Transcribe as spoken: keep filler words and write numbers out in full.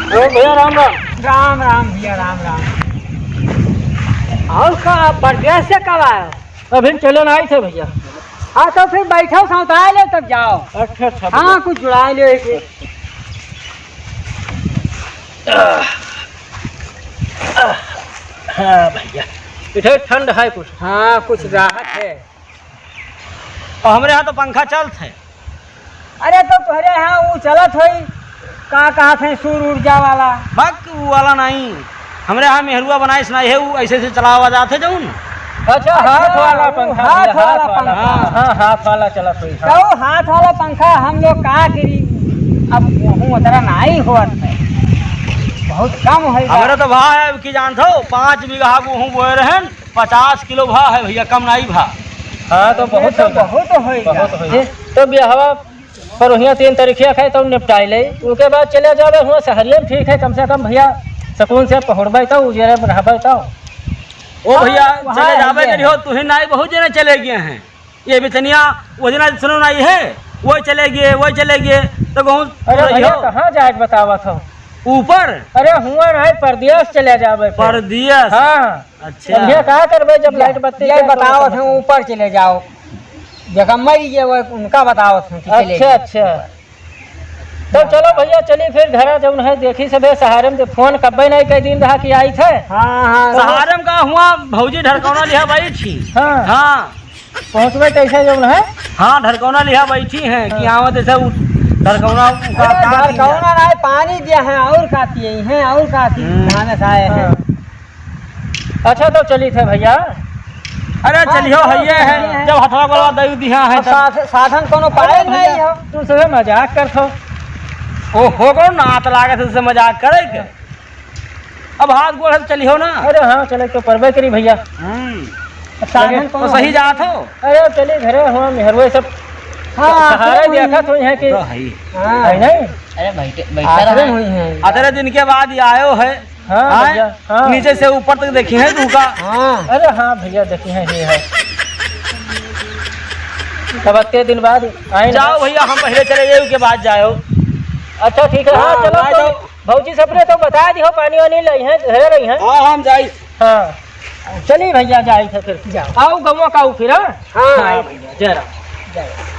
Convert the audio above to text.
अरे भैया, राम राम। राम राम भैया, राम राम। और का, परदेस से कब आए हो? अभी चले ना आए थे भैया। हाँ, तो फिर बैठो, सौंताए ले, तब जाओ। अच्छा, अच्छा, हाँ, भैया। कुछ जुड़ाए ले एक। हाँ भैया, इधर ठंड है कुछ। हाँ, कुछ राहत है। और हमरे यहाँ तो पंखा चलत है। अरे, तो तोहरे यहाँ ऊ चलत होई, का कहत हैं, सूर्य ऊर्जा वाला? बक, ऊ वाला नहीं, हमरे यहाँ मेहरुआ बनाइस नहीं है, ऊ ऐसे से चलावा जात है जौन। अच्छा, हाथ वाला पंखा, हाथ वाला पंखा। हाँ, हाँ, हाथ वाला चलत होई, हाँ। तो हाथ वाला पंखा हम लोग का करी, अब गेहूँ उतना नहीं होत है, बहुत कम होई बा। हमरे तो भाई, अब की जानत हो, पाँच बीघा गेहूँ बोए रहन, पचास किलो भा है भैया, कम नहीं भा। हाँ, तो बहुत ये तो होई बा। बहुत होई बा। बहुत होई। ये तो बियाहवा पर वहियाँ तीन तारीखिया खाए तब निपटाई ले, उके बाद चले जाबे हुआँ सहरिया में ठीक है, कम से कम भैया सुकून से पहुँचबे तो उजेरे में रहबे तो। ओ भैया, हाँ, चले जाबे करी हो, तुही नाई बहुत जने चले गए हैं। ये बिचनिया वो जना सुनो नाई है, वो चले गए, वो चले गए, तो कहूँ अरे रहियो। भैया, कहाँ जाए के बतावत हो? ऊपर? अरे हुआँ नाई, परदेस चले जाबे फिर। परदेस? हाँ। अच्छा। अब ये का करबे जब ये, लाइट बत्ती ये का बतावत तो हैं, ऊपर चले जाओ। जगह मरी गए, वो उनका बतावत हैं कि चले अच्छा, गए। अच्छा। तो चलो भैया, चली फिर घरा जौन है, देखी सबे सहारे में, फोन कब्बे नहीं कई दिन रहा कि आई थे। हाँ, हाँ। सहारे में का हुआँ, भौजी ढरकौना लिहा बैठी। हाँ। हाँ। पहुँचबे कैसे जौन है? हाँ, ढरकौना लिहा बैठी हैं कि हाँ। आवत ऐसे उ-, ढरकौना उनका अरे, का ढरकौना दिया? नहीं, पानी दिया है, और का पिए हैं, और का पिए, हम्म। धान से आए हैं। हाँ। अच्छा, तो चली थे भैया। अरे हाँ, चलियो, तो हइये है, है। जब हथवा गोलवा दई दिहा है अब तब। साथ-, साधन कोनो पाए अरे नहीं भैया, हो। तू सबे मजाक करत हो। ओ, हो गो ना, तो लागत है तुझसे मजाक करे के। अब हाथ गोड़ है तो चलियो ना। अरे हाँ, चले तो परबे करी भैया। हम्म। अब साधन चलिए, कोनो तो सही है? जात हो। अरे चली घरे, हुआँ मेहरुए सब हाँ, सहारे आखिर में देखत हुई हैं कि तो है ही। हाँ। है नहीं? अरे बैठे, बैठा आखिर रहा। में हुई हैं। अतरे दिन के बाद ये आयो है। हाँ, हाँ? भैया, हाँ। नीचे से ऊपर तक देखी है तू का? हाँ। अरे हाँ भैया, देखी है, ये है। तब अत्ते दिन बाद आए ना। जाओ भैया, हम पहले चले जाए, उसके बाद जाओ। अच्छा, ठीक है, हाँ, हाँ, चलो, ना तो जाओ। भौजी सबरे तो बता दिहो, पानी वानी लई हैं, घरे रही हैं। हाँ, हम जाई। हाँ, चली भैया, जाई थे फिर। जाओ। आओ गौवा का आओ फिर, हाँ? हाँ। हाँ भैया, जय राम। जय राम।